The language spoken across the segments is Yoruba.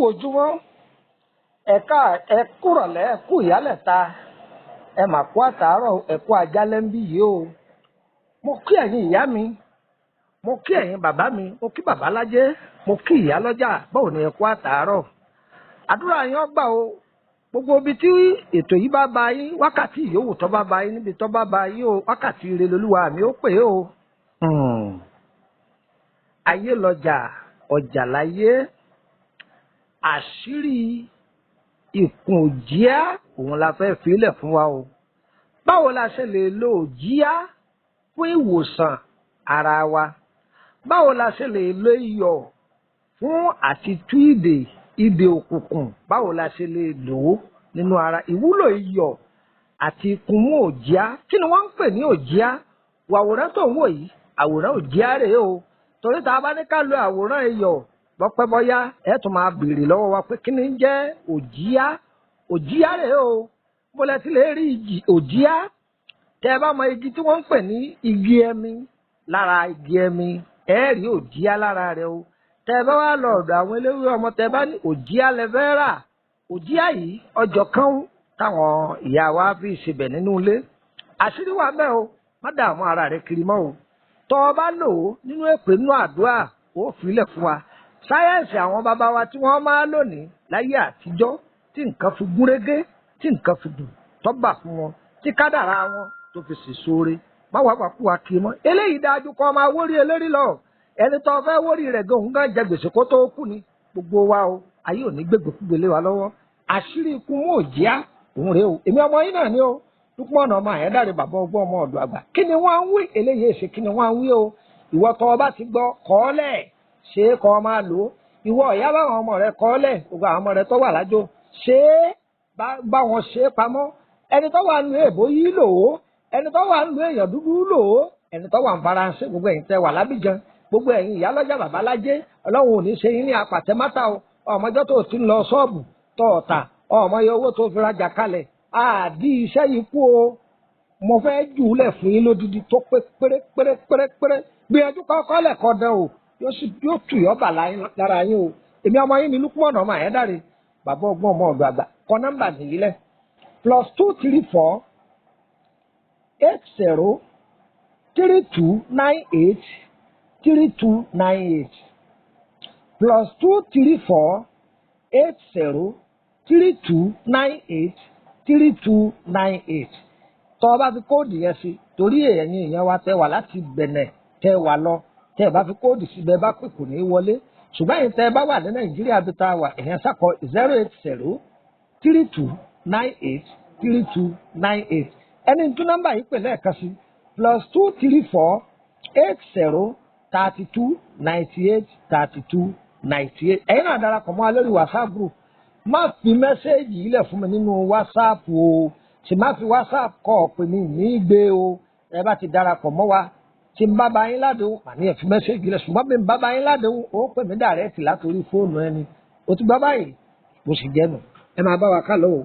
Ojúmọ́, ẹ̀ka ẹ̀kúrọ̀lẹ́, ẹ̀kú ìyálẹ̀ta, ẹ mà kú àtàárọ̀, ẹ̀kú àjálẹ́ ń bí yìí o. Mo kí ẹ̀yin ìyá mi, mo kí ẹ̀yin bàbá mi, mo kí bàbá lájẹ́, mo kí ìyá lọ́jà. Báwo ni? Ẹ̀kú àtàárọ̀, àdúrà yín ó gbà o. Gbogbo ibi tí ètò yìí bá ba yín, wákàtí ìyówù tó bá ba yín, níbi tó bá ba yín o, wákàtí ire lolúwa mi ó pè é o. Ayé lọjà, ọjà láyé. Àṣírí ìkùn òjíá òun la fẹ́ filẹ̀ fún wa o. Báwo la ṣe lè lo òjíá fún ìwòsàn ara wa? Báwo la ṣe lè lo iyọ̀ fún àti tú ìdè, ìdè òkùnkùn? Báwo la ṣe lè lò ó nínú ara? Ìwúlò iyọ̀ àti ìkùnmú òjíá. Kí ni wọ́n ń pè ní òjíá? Wàwòrán tó ń wò yìí, àwòrán òjíá rèé o. Torí tá a bá ní ká lo àwòrán iyọ̀ bọ́pẹ́ bọ́yá, ẹ̀ tún máa béèrè lọ́wọ́ wa pé kí ni ń jẹ́ òjíá. Òjíá rèé o. Mo lẹ ti lè rí òjíá. Tẹ́ ẹ bá mọ igi tí wọ́n ń pè ní igi ẹmi, lára igi ẹmi ẹ rí òjíá lára rẹ̀ o. Tẹ́ ẹ bá wá lọ ọ̀dọ̀ àwọn eléwé ọmọ, tẹ́ ẹ bá ní òjíá lẹ fẹ́ rà, òjíá yìí ọjọ́ kan táwọn ìyá wa fi ṣebẹ̀ nínú ilé. Àṣírí wà bẹ́ẹ̀ o, má dààmú ara rẹ kiri mọ́ o. Tọ́ ọ bá lò ó nínú èpè, nínú àdúrà, ó filẹ̀ fún wa. Sáyẹ́ǹsì àwọn bàbá wa tí wọ́n máa lò ní láyé àtijọ́, tí nǹkan fi gúnrégé, tí nǹkan fi dùn tọ́gbà fún wọn, tí kádàrá wọn tó fi sì sóore, má wàá wàkú wa kiri mọ́. Eléyìí dájú kọ́ máa wórí elérí lọ. Ẹni tó fẹ́ wórí rẹ̀ gan, òun gan jẹ gbèsè kó tó kú ni. Gbogbo wa o, ayé ò ní gbégbèkúgbè lé wa lọ́wọ́. Àṣírí ikú mú òjíá òun rèé o. Èmi ọmọ yín náà ni o, Lukman ọmọ Àyẹ́dàrẹ́, bàbá ọgbọ́n, ọmọ ọ̀dọ̀ àgbà. Kí ni wọ́n ń wí? Eléyìí èsì kí ni wọ́n ń wí o? Ìwọ tó o bá ti gbọ́, kọ́ ọ́ lẹ̀, ṣe é kọ́ ọ máa lò ó. Ìwọ ìyá, báwọn ọmọ rẹ kọ́ ọ́ lẹ̀, gbogbo àwọn ọmọ rẹ tó wà lájò, ṣe é bá wọn ṣe é pamọ́. Ẹni tó wà nínú èbó yìí lò ó, ẹni tó wà nínú èèyàn dúdú lò ó, ẹni tó wà ní Faransé, gbogbo ẹ̀yin tẹ́ wà lábìjan, gbogbo ẹ̀yin ìyálọ́jà, bàbálájé, Ọlọ́run ò ní ṣe yín ní apàtẹ́mátà o. Ọmọjọ́ tó ti ń lọ ṣọ́ọ̀bù tó ọ̀tà, ọmọ iye owó tó fi rajà kalẹ̀. Àdí iṣẹ́ yìí kú o. Mo fẹ́ jù ú lẹ̀ fún yín lódidi tó pé péré péré péré péré. Gbìyànjú kọ́kọ́ lẹ̀kọ́ dán o, yóò sì yóò tù yọ́ bà lára yín o. Èmi ọmọ yín ni Lukman ọmọ Àyẹ́dàrẹ́, bàbá ọgbọ́n, ọmọ ọ̀dọ̀ àgbà. Kọ nọ́mbà nìyí lẹ̀: +234 80 3298 3298, +234 80 3298 3298. Tọ́ ọ bá fi code yẹn sí, torí ẹ̀yin èèyàn wa tẹ́ wà láti Bẹ̀nẹ̀, tẹ́ wà lọ, tẹ́ ẹ bá fi code sí bẹ́ẹ̀ bá pè, kò ní í wọlé. Ṣùgbọ́n ẹ̀yin tẹ́ ẹ bá wà ní Nàìjíríà bí tá a wà, èèyàn sàkọ 08032983298. Ẹni tún nọ́mbà yìí pè lẹ́ẹ̀kan sí: +234 80 32 98 32 98. Ẹ̀yin náà darapọ̀ mọ́ wa lórí WhatsApp group. Má fi message yìí lẹ̀ fún mi nínú WhatsApp o, sì má fi WhatsApp kọ́ ọ pé mi ní í gbé o. Ẹ bá ti darapọ̀ mọ́ wa, tí n bá ba yín ládùn, màní ẹ̀ fi message lẹ̀. Ṣùgbọ́n bí n bá ba yín ládùn, ó pè mí direct látòrí fóònù ẹni. O ti gbọ́ báyìí, bó sì jẹ́ nù. Ẹ máa bá wa ká lọ o.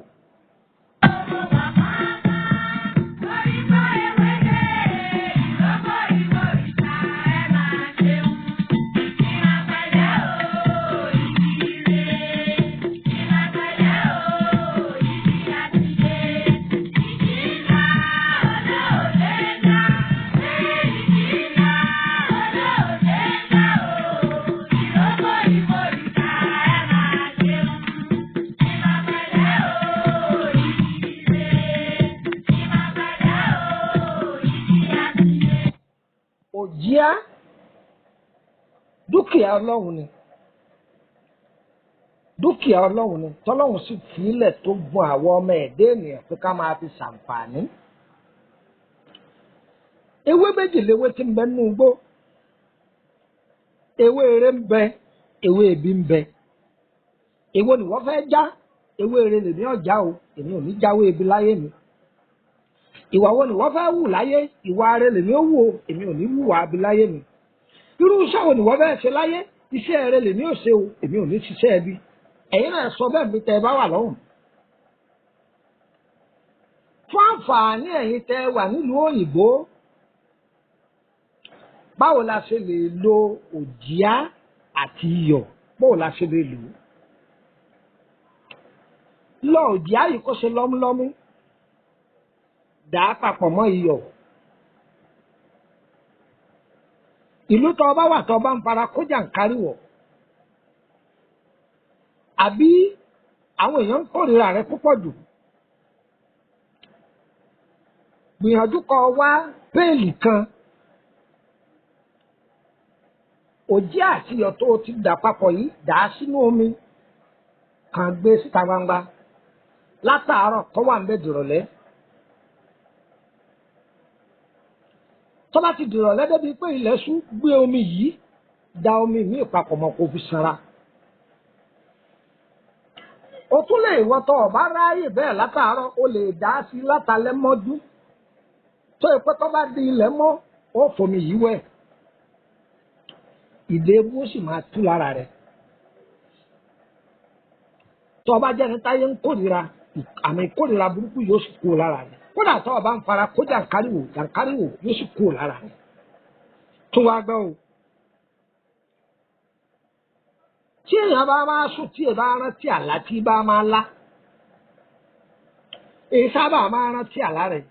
Òjíá, dúkìá Ọlọ́run ni, dúkìá Ọlọ́run ni tọ́lọ́run sì fi ilẹ̀ tó gun àwọn ọmọ ẹ̀dẹ́ ènìyàn pé ká máa fi ṣàǹfààní. Ewé méjì léwé tí ń bẹ nínú igbó. Ewé eré ń bẹ, ewé ebi ń bẹ. Èwo ni wọ́n fẹ́ já? Ewé eré lèmi ọ̀já o, èmi ò ní jáwé ebi láyé mi. Ìwà wo ni wọ́n fẹ́ wù láyé? Ìwà rẹ lèmi ó wù o, èmi ò ní wùwà abi láyé mi. Irú iṣẹ́ wo ni wọ́n fẹ́ ṣe láyé? Iṣẹ́ rẹ lèmi ò ṣe o, èmi ò ní ṣiṣẹ́ ẹbí. Ẹ̀yin náà sọ bẹ́ẹ̀ mi tẹ́ ẹ bá wà lọ́hùn. Fún àǹfààní ẹ̀yin tẹ́ ẹ wà nílùú òyìnbó, báwo la ṣe lè lo òjíá àti iyọ̀? Báwo la ṣe lè lò ó? Lọ òjìá yìí kó ṣe lọ́múlọ́mú, dà á papọ̀ mọ́ iyọ̀. Ìlú tó bá wà tó bá ń fara kó jàǹkárí wọ̀, àbí àwọn èèyàn ń kórìíra rẹ púpọ̀ jù, gbìyànjú kó wá péèlì kan, òjì àti iyọ̀ tó ti dà papọ̀ yìí, dà á sínú omi kàn gbé síta gbangba látàárọ̀ kó wà ń bẹ̀ dìrọ̀lẹ́. Tó bá ti dìrọ̀lẹ́ débi pé ilẹ̀ ṣú, gbé omi yìí, da omi míì papọ̀ mọ́ kó fi sanra. O tún lè wọ tọ́ ọ̀bá ráàyè bẹ́ẹ̀ látàárọ̀, o lè dá sí látàlẹ́ mọ́jú. Tó yẹ pé tó bá di ilẹ̀ mọ́, ó fomi yìí wẹ̀. Ìdè ebú ó sì máa tú lára rẹ̀. Tó o bá jẹ́ ní táyé ń kórìíra, àmì ìkórìíra burúkú yóò sì kúrò lára rẹ̀. Kódà tó o bá ń fara kó jàǹkáríwò, jàǹkáríwò yóò sì kúrò lára rẹ̀. Tún wá gbọ́ o. Tí èèyàn bá máa sùn, tí èèyàn bá rántí àlá tí bá máa lá, èyí sábà máa rántí àlá rẹ̀.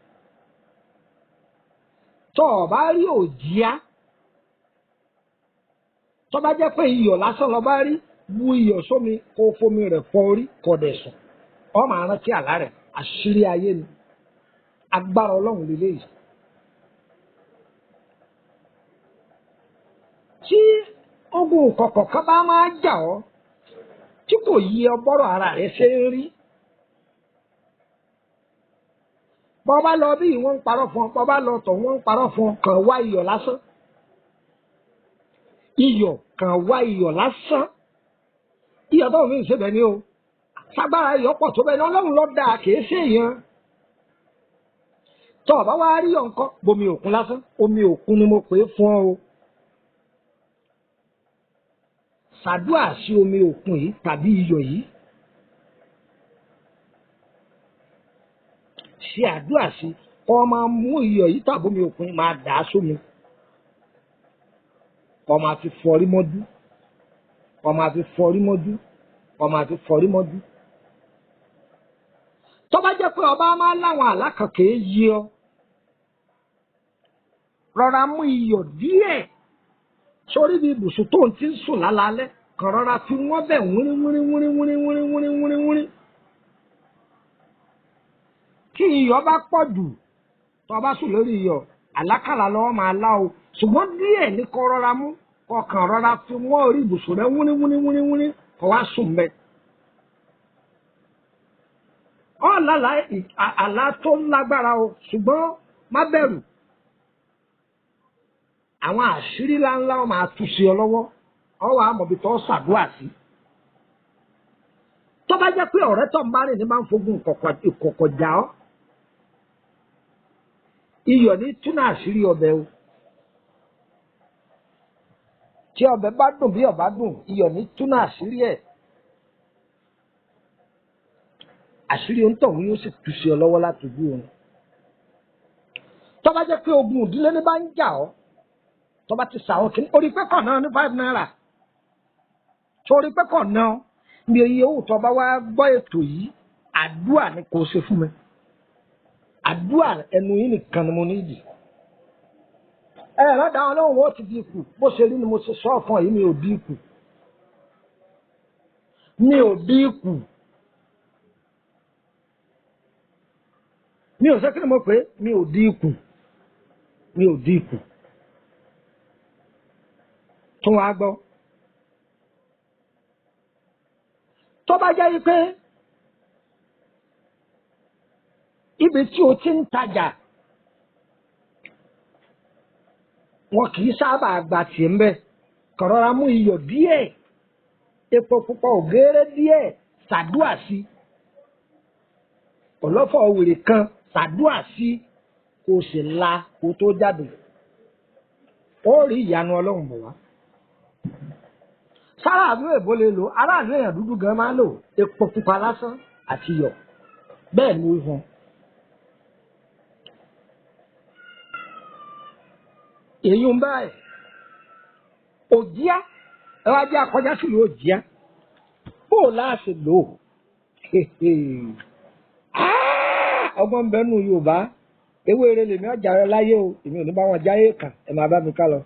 Tó o bá rí òjìá, tó bá jẹ́ pé iyọ̀ lásán lọ bá rí, bu iyọ̀ sómi kó fomi rẹ̀ fọ orí kó dẹ̀ sùn. Ó máa rántí àlá rẹ̀. Àṣírí ayé ni. Agbára Ọlọ́run lélẹ́yìí. Tí ogun kọ̀kọ̀ kan bá máa jà ọ́, tí kò yí ọ bọ́rọ̀ ara rẹ̀ ṣe ń rí. Bọ́ bá lọ bí wọ́n ń parọ́ fún ọ, bọ́ bá lọ tọ̀ wọ́n ń parọ́ fún ọ, kàn wá iyọ̀ lásán. Iyọ̀, kàn wá iyọ̀ lásán. Iyọ̀ tó ń fi ṣe bẹ̀ ni o. Sagbára iyọ̀ pọ̀ tó bẹ́ẹ̀ ni, Ọlọ́run ló dáa, kìí ṣe èèyàn. Tọ́ ọ bá wá rí ọ̀nkọ́, bomi òkun lásán, omi òkun ni mo pè é fún ọ o. Ṣàdúà sí omi òkun yìí tàbí iyọ̀ yìí. Ṣe àdúà sí, kó máa mú iyọ̀ yìí tàbí omi òkun máa dà á sómi. Kó máa fi fọrí mọ́jú. Kó máa fi fọrí mọ́jú. Kó máa fi fọrí mọ́jú. Tó bá jẹ́ pé ọba máa láwọn àlá kan kìí yí ọ, rọra mú iyọ̀ díẹ̀ sórí bí ibùsùn tó ń ti ń sùn lálálẹ́, kàn rọra fi wọ́n bẹ̀ wíní wíní wíní wíní wíní wíní wíní wíní. Tí iyọ̀ bá pọ̀ jù, tó bá sùn lórí iyọ̀, àlákàlà lọ́wọ́ máa lá o. Ṣùgbọ́n díẹ̀ ní kó rọra mú, kó kàn rọra fi wọ́n orí ibùsùn rẹ wíní wíní wíní wíní, kó wá sùn bẹ́ẹ̀. Ó lálàá àlá tó lágbára o, ṣùgbọ́n má bẹ̀rù. Àwọn àṣírí ńláńlá ó máa tú sí ọ lọ́wọ́, ọ wàá mọ̀bí tó ṣàdúrà sí. Tó bá jẹ́ pé ọ̀rẹ́ tó ń bá rìn ní máa ń fogun ìkọ̀kọ̀ jà ọ́, iyọ̀ ní túnà àṣírí ọbẹ̀ o. Tí ọbẹ̀ bá dùn bí ọ̀bá dùn, iyọ̀ ní túnà àṣírí ẹ̀. Àṣírí onítọ̀hún yóò sì tú sí ọ lọ́wọ́ látọjú oorun. Tó bá jẹ́ pé ogun ìdílé ní bá ń jà ọ́, tó bá ti sàwọn kìíní, orí pé kàn náà ní 5 naira. Torí pé kàn náà ní iye owó tó bá wá gbọ́ ètò yìí, àdúà ni kò ṣe fún mi. Àdúà ẹnu yìí nìkan ni mo ní ìdí. Ẹ lọ́dà Ọlọ́run ó ti di ikù, bó ṣe rí ni mo ṣe sọ fún ọ yìí, mi ò di ikù. Mi ò di ikù. Mi ò sọ kí ni mo pè é, mi ò di ikù. Mi ò di ikù. Tún wá gbọ́. Tó bá jẹ́ pé ibi tí o ti ń tajà, wọn kì í sábà gba tiẹ̀ ń bẹ̀. Kàn rọra mú iyọ̀ díẹ̀, epo pupa ògéré díẹ̀, ṣàdúà sí. Ọlọ́fọ̀ wèrè kan, ṣàdúà sí, kó o sì la kó tó jáde. Ó rí ìyanu Ọlọ́run bọ̀ wá. Sáráàlú èbó lè lò, aráàlú èèyàn dúdú gan máa ń lò epo pupa lásán àti iyọ̀. Bẹ́ẹ̀ ni ó hàn. Èyí ń báyìí. Òjíá, ẹ wá jẹ́ akọjá sílùú òjíá. Bó o láṣẹ lò ó? Ọgbọ́n ń bẹ́nu Yorùbá, ewé eré lèmi ọjà rẹ láyé o, èmi ò ní bá wọn jáyé kàn, ẹ máa bá mi ká lọ.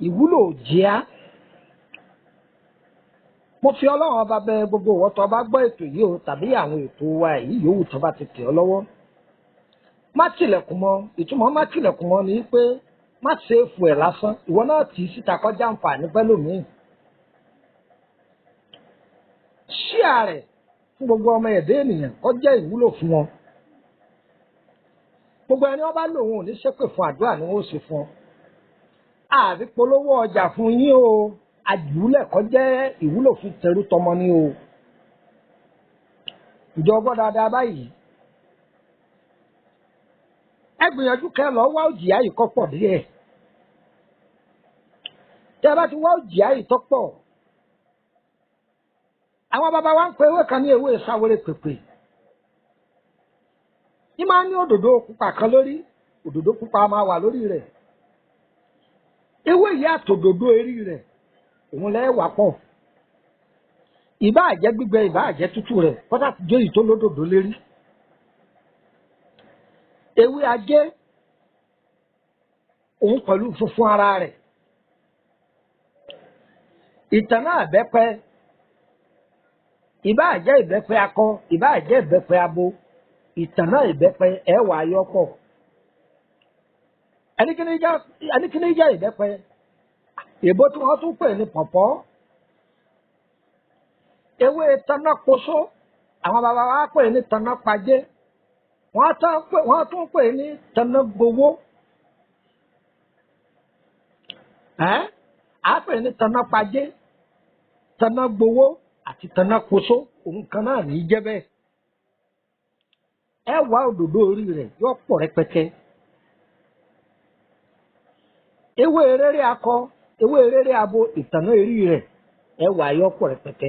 Ìwúlò jíá. Mo fi Ọlọ́run ọba bẹ gbogbo ìwọ tó bá gbọ́ ètò yìí o, tàbí àwọn ètò wa èyí yòówù tó bá ti tẹ̀ ọ́ lọ́wọ́. Má tilẹ̀kùn mọ́. Ìtumọ̀ má tilẹ̀kùn mọ́ ni pé má ṣe é fò ẹ̀ lásán, ìwọ náà tì í síta kọjá àǹfààní fẹ́lòmíì. Ṣíà rẹ̀ fún gbogbo ọmọ ẹ̀dá ènìyàn kó jẹ́ ìwúlò fún wọn. Gbogbo ẹni wọ́n bá lòun ò ní ṣépè fún, àdúrà ni wọ́n ó ṣe fún ọ. Àbí polówó ọjà fún yín o, àjùlẹ̀ kó jẹ́ ìwúlò fún tẹrú tọmọ ni o. Ǹjẹ́ ọgbọ́n dáadáa báyìí? Ẹ gbìyànjú kẹ́ lọ wá òjìyá yìí kọ́ pọ̀ díẹ̀. Tẹ́ ẹ bá ti wá òjìyá yìí tó pọ̀, àwọn bàbá wa ń pe ewé kan ní ewé sáwéré pèpè. Ní máa ń ní òdòdó pupa kan lórí, òdòdó pupa máa wà lórí rẹ̀. Ewé yìí àtòdòdó erí rẹ̀ òun lẹ́wà pọ̀. Ìbáà jẹ́ gbígbẹ, ìbáà jẹ́ tútù rẹ̀, kọ́tà ti jó èyí tó lódòdó lérí. Ewé ajé òun pẹ̀lú funfun ara rẹ̀. Ìtànná ìbẹ́pẹ, ìbáà jẹ́ ìbẹ́pẹ akọ, ìbáà jẹ́ ìbẹ́pẹ abo, ìtànná ìbẹ́pẹ ẹ̀wà ayọ́pọ̀. Ẹnikíní jẹ́ ìbẹ́pẹ, èbó tí wọ́n tún pè ní pọ̀pọ́. Ewé tanákoṣó, àwọn bàbá wa pè ní tanápajé, wọ́n tún pè ní tanágbowó. Á pè ní tanápajé, tanágbowó àti tanákoṣó, òun kan náà ní í jẹ́ bẹ́ẹ̀. Ẹ wá òdòdó orí rẹ̀ yóò pọ̀ rẹpẹtẹ. Ewé rere akọ, ewé rere abo, ìtànná eré rẹ̀ ẹ wà yọ pọ̀ rẹpẹtẹ.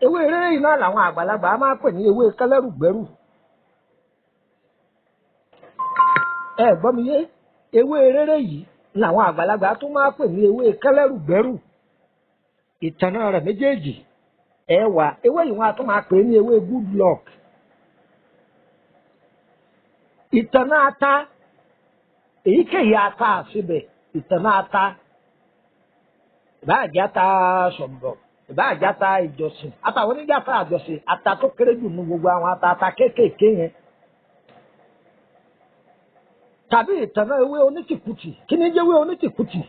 Ewé rere yìí náà làwọn àgbàlagbà máa pè ní ewé kẹlẹ́rùgbẹ́rù. Ẹ gbọ́ mi yé, ewé rere yìí làwọn àgbàlagbà tún máa pè ní ewé kẹlẹ́rùgbẹ́rù. Ìtànná rẹ̀ méjèèjì ẹ wà, ewé yìí wọn a tún máa pè ní ewé good luck. Ìtànná ata, èyíkéyìí ata àṣebẹ̀, ìtànná ata, ìbáà jẹ́ ata ṣọ̀mbọ̀, ìbáà jẹ́ ata ìjọsìn, àtàwọn oníjàta àjọsìn, ata tó kéré jù nínú gbogbo àwọn ata ata kéékèèké yẹn. Tàbí ìtànná ewé onítìkùtì. Kí ni jẹ́ ewé onítìkùtì?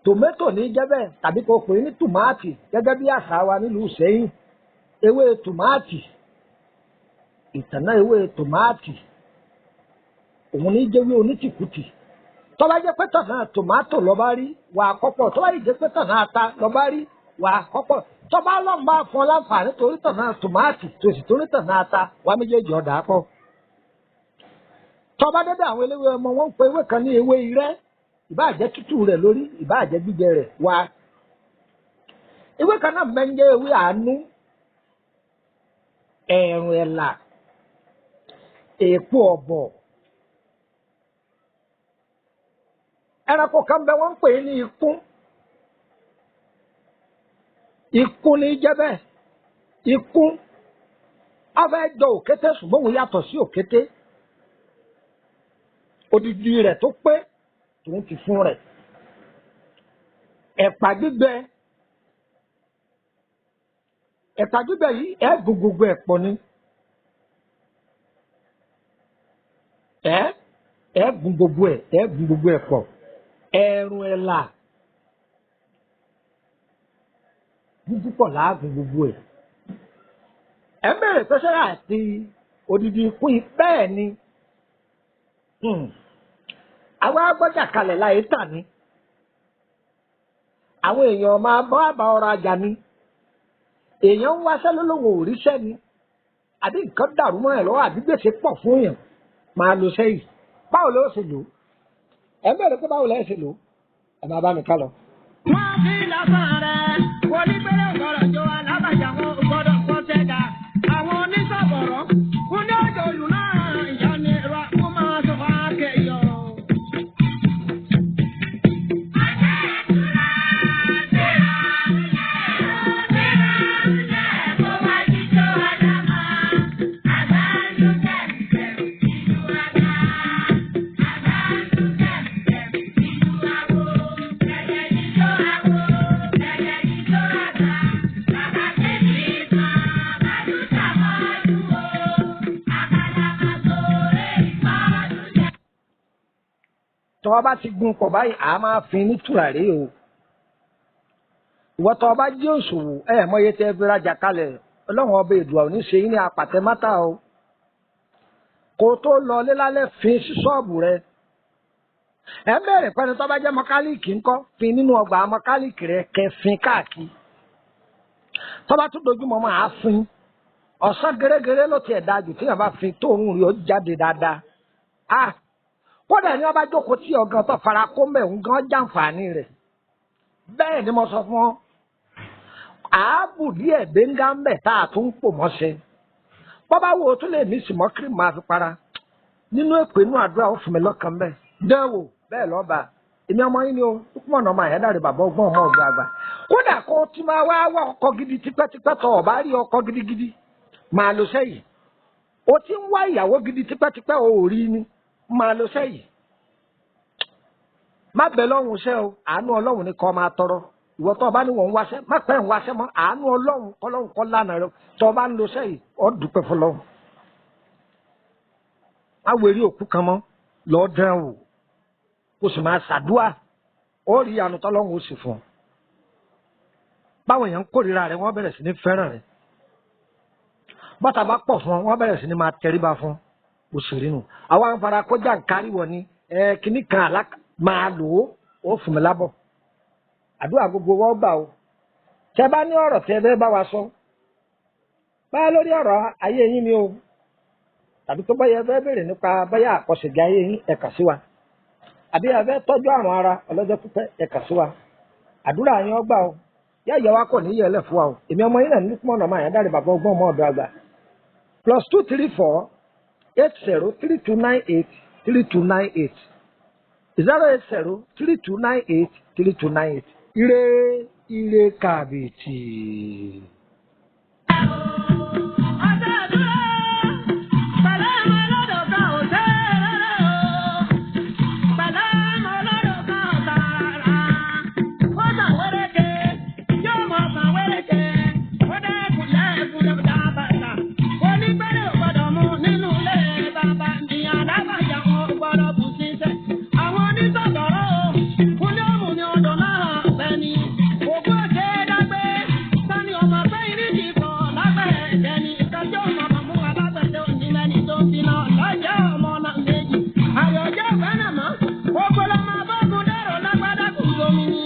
Tòmẹ́tò ní jẹ́ bẹ́ẹ̀, tàbí kò pè é ní tòmáàtì gẹ́gẹ́ bí àṣà wa nílùú Ìṣẹ́yìn. Ewé tòmáàtì, ìtànná ewé tòmáàtì, òun ní jẹ́ ewé onítìkùtì. Tó bá jẹ́ pé tànná tòmátò ló bá rí, wà á kọ́pọ̀. Tó bá jẹ́ pé tànná ata ló bá rí, wà á kọ́pọ̀. Tó bá lọ́n bá fún ọ láǹfààní torí tànná tòmáàtì, tòsì torí tànná ata, wà méjèèjì ọ̀dà pọ̀. Tó bá dédé àwọn eléwé ọmọ, wọn ń pe ewé kan ní ewé irẹ́, ìbáà jẹ́ tútù rẹ̀ lórí, ìbáà jẹ́ gbígbẹ rẹ̀ wá. Ewé kan náà máa ń jẹ́ ewé àánú, ẹ̀rùn ẹ̀là, èèpo ọ̀bọ̀. Ẹranko kan bẹ wọ́n ń pè é ní ikún. Ikún ní jẹ́ bẹ́ẹ̀. Ikún á fẹ́ jọ òkété, ṣùgbọ́n òun yàtọ̀ sí òkété. Odidi rẹ̀ tó pé tòun ti fún rẹ̀. Ẹ̀pà gbígbẹ, ẹ̀pà gbígbẹ yìí ẹ̀ gún gbogbo ẹ̀ pọ̀ ni. Ẹ̀ gún gbogbo ẹ̀, ẹ̀ gún gbogbo ẹ̀ pọ̀. Ẹ̀rùn ẹ̀là, Gúgú pọ̀ láàgùn gbogbo ẹ̀. Ẹ bẹ̀rẹ̀ pẹ́sẹ́ àti odidi ikú bẹ́ẹ̀ ni. Àwa agbọ́jà kalẹ̀ láyé tà ní. Àwọn èèyàn máa bọ́ àbá ọrọ̀ ajá ni. Èèyàn ń wáṣẹ́ lólówó òríṣẹ́ ni. Àbí nǹkan dàrú mọ́ ẹ̀ lọ́wọ́ àbí gbèsè pọ̀ fún èèyàn máa lo sẹ́yìn. Báwo ló ṣe lò ó? Ẹ bẹ̀rẹ̀ pé báwo lẹ́ ṣe lò ó? Ẹ máa bá mi ká lọ. Wọ́n fi lásán rẹ̀ onígbèrè gbọ́dọ̀ jọ alábàjá wọn gbọ́dọ̀ kọ́ sẹ́dá. Àwọn onísọ̀bọ̀rọ̀ kún ní ọjọ́ olù náà ìyá ni ra kó máa sọ akẹ́yọ̀. Tọ́ bá ti gun pọ̀ báyìí a máa fin ní tùràrí o. Ìwọ tọ́ bá jẹ́ òṣòwò ẹ̀ mọye tẹ́ fi rajà kalẹ̀ ọlọ́run ọba èdùà ò ní ṣe yín ní apàtẹ mátà o. Kó o tó lọ lé lálẹ́ fin sí ṣọ́ọ̀bù rẹ. Ẹ bẹ̀rẹ̀ pẹ́ni tọ́ bá jẹ́ mọkálíìkì ńkọ́ fin nínú ọgbà mọkálíìkì rẹ kẹ́ fin káàkiri. Tọ́ bá tún dojúmọ́ máa fin. Ọ̀sán gẹ́gẹ́rẹ́ ló tiẹ̀ dáa jù tíyàn bá fin tóorùn rí ó jáde dáadáa. Ah! Kódà ní wọn bá jókòó tí ọgàn tó fara kó mẹ́hún gan jàǹfààní rẹ̀. Bẹ́ẹ̀ ni mo sọ fún ọ, àábù díẹ̀ gbẹ̀ngà ń bẹ̀ tá a tún ń pò mọ́ṣẹ́. Bọ́bá wo tún lè mí sì mọ́ kírì máa fi para nínú èpè inú àdúrà ó fún mi lọ́kàn bẹ́ẹ̀ dẹ́wò bẹ́ẹ̀ lọ́ba. Èmi ọmọ yín ni o, kúmọ̀ náà máa yẹ́dàrí bàbá ọgbọ́n ọmọ ọ̀gbọ́n àgbà. Kódà kó o ti máa wá wá ọkọ gidi tipẹ́tipẹ́ tọ̀ ọ̀bá rí ọkọ gidigidi máa lo sẹ́yìn. O ti ń wá ìyàwó gidi tipẹ́tipẹ́ o ò rí ni, máa lo sẹ́yìn. Má bẹ lọ́hùn iṣẹ́ o, àánú ọlọ́hun ni kó máa tọrọ. Ìwọ tó o bá ní wọ́n ń wáṣẹ́, má pẹ́ ń wáṣẹ́ mọ́, àánú ọlọ́hun kọ́lọ́hun kọ́ lánàá rẹ. Tó o bá ń lo sẹ́yìn, ó dúpẹ́ fọlọ́hun. Má wérí òkú kan mọ́, lọ́ọ́ dán wò, kó sì máa ṣàdúà, ó rí àánú tọ́lọ́hun ó sì fún ọ. Báwọn èèyàn ń kórìíra rẹ, wọ́n bẹ̀rẹ̀ sí ní fẹ́ràn rẹ. Bọ́tà bá pọ̀ fún ọ, wọ́n bẹ̀rẹ̀ sí ní máa tẹríba fún ọ. Òṣèré nù. Àwọn afárá kọjá ń kárí wọ ni kíní kan àlá máa lò ó, ó fún mi lábọ̀. Àdúrà gbogbo wọ́n gbà o. Tẹ bá ní ọ̀rọ̀ tẹ fẹ́ bá wa sọ. Báyà lórí ọ̀rọ̀ ayé yín ni o. Tàbí tó báyà fẹ́ béèrè nípa báyà àkọsẹ̀gẹ̀ ayé yín ẹ kà sí wa. Àbí ẹ fẹ́ tọ́jú àrùn ara ọlọ́jọ́ pípẹ́ ẹ kà sí wa. Àdúrà yín ó gbà o. Yá ìyá wa kọ̀ ní yẹlẹ̀ fún wa o. Èmi ọmọ yín náà ní Lukman ọmọ Àyàndáre bàbá ọgbọ́n ọmọ ọ̀dọ́ àgbà. +234 80 3298 3298 080 3298 3298. Ire ire kàbìtì. Ọmọ náà méjì, àyọ̀jọ́ ìfẹ́ náà mọ́, ó gbọ́dọ̀ máa bá gun dẹ́rọ̀ lágbádá kù lómi ni.